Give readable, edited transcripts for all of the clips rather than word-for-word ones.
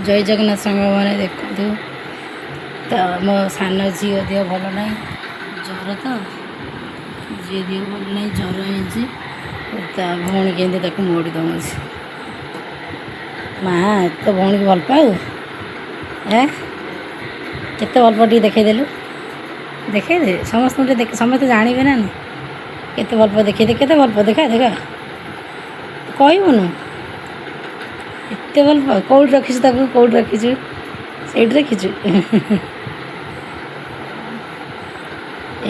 ଜୟ ଜଗନ୍ନାଥ ସାଙ୍ଗମାନେ, ଦେଖନ୍ତୁ ତ ମୋ ସାନ ଝିଅ ଦେହ ଭଲ ନାହିଁ, ଜ୍ୱର ତ। ଝିଅ ଦେହ ଭଲ ନାହିଁ, ଜ୍ୱର ହେଇଛି। ତା ଭଉଣୀ କେମିତି ତାକୁ ମୋଡ଼ି ଦେଉଛି। ମା, ତୋ ଭଉଣୀକୁ ଭଲ ପାଉ ଏ? କେତେ ଭଲ ପାଉ ଟିକେ ଦେଖେଇଦେଲୁ। ଦେଖେଇଦେ ସମସ୍ତଙ୍କୁ ଟିକେ, ଦେଖ, ସମସ୍ତେ ଜାଣିବେ ନା ନା କେତେ ଭଲ ପାଉ। ଦେଖେଇଦେ କେତେ ଭଲ ପାଉ, ଦେଖା ଦେଖା। କହିବୁନୁ? ଏତେ ଭଲ ପାଉ? କେଉଁଠି ରଖିଛୁ ତାକୁ? କେଉଁଠି ରଖିଛୁ? ସେଇଠି ରଖିଛୁ।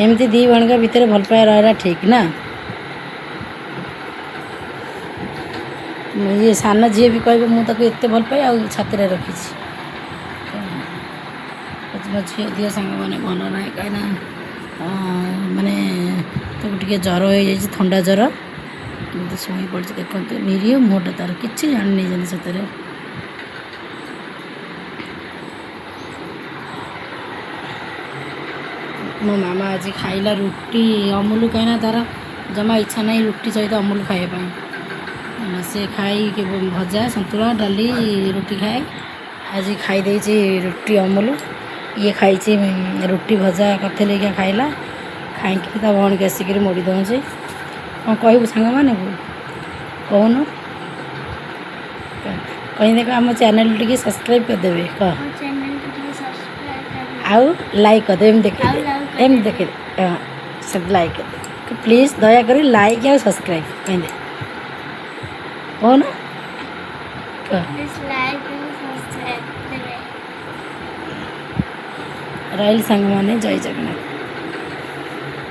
ଏମିତି ଦୁଇ ଭଉଣୀଙ୍କ ଭିତରେ ଭଲ ପାଇବା ରହିଲା ଠିକ୍ ନା? ଇଏ ସାନ ଝିଅ ବି କହିବ, ମୁଁ ତାକୁ ଏତେ ଭଲ ପାଏ ଆଉ ଛାତିରେ ରଖିଛି। ମୋ ଝିଅ ଦିହ ସାଙ୍ଗମାନେ ଭଲ ନାହିଁ, କାହିଁକିନା ମାନେ ତାକୁ ଟିକେ ଜ୍ୱର ହେଇଯାଇଛି, ଥଣ୍ଡା ଜ୍ୱର। ଏମିତି ଶୋଇ ପଡ଼ିଛି, ଦେଖନ୍ତୁ ନିରୀହ ମୁହଁଟା ତାର, କିଛି ଜାଣିନି ଯେମିତି ସତରେ। ମୋ ମାମା ଆଜି ଖାଇଲା ରୁଟି ଅମୁଲ, କାହିଁକିନା ତାର ଜମା ଇଚ୍ଛା ନାହିଁ ରୁଟି ସହିତ ଅମୁଲ ଖାଇବା ପାଇଁ। ହେଲା, ସେ ଖାଇ ଭଜା, ସନ୍ତୁଳା, ଡାଲି, ରୁଟି ଖାଏ। ଆଜି ଖାଇ ଦେଇଛି ରୁଟି ଅମୁଲ। ଇଏ ଖାଇଛି ରୁଟି ଭଜା କରିଥିଲି, ଖାଇଲା। ଖାଇକି ତା ଭଉଣୀକି ଆସିକିରି ମୋଡ଼ି ଦେଉଛି। କ'ଣ କହିବୁ ସାଙ୍ଗମାନଙ୍କୁ? କହୁନୁ। କହିଦେଖ, ଆମ ଚ୍ୟାନେଲ୍ ଟିକେ ସବସ୍କ୍ରାଇବ୍ କରିଦେବେ କହ। ମୋ ଚ୍ୟାନେଲକୁ ଟିକେ ସବସ୍କ୍ରାଇବ୍ କରିବେ। ଆଉ ଲାଇକ୍ କରିଦେବେ। ଏମିତି ଦେଖେଇଦେ। ଆଉ like। ଏମିତି ଦେଖେଇଦେ। ହଁ, ସେମିତି ଲାଇକ୍ କରିଦେ ପ୍ଲିଜ୍, ଦୟାକରି ଲାଇକ୍ ଆଉ ସବସ୍କ୍ରାଇବ୍ କହିଦେ। କହୁନ, କହ। ପ୍ଲିଜ୍ ଲାଇକ୍ ଆଉ ସବସ୍କ୍ରାଇବ୍ ଦେବେ। ରହିଲି ସାଙ୍ଗମାନେ, ଜୟ ଜଗନ୍ନାଥ।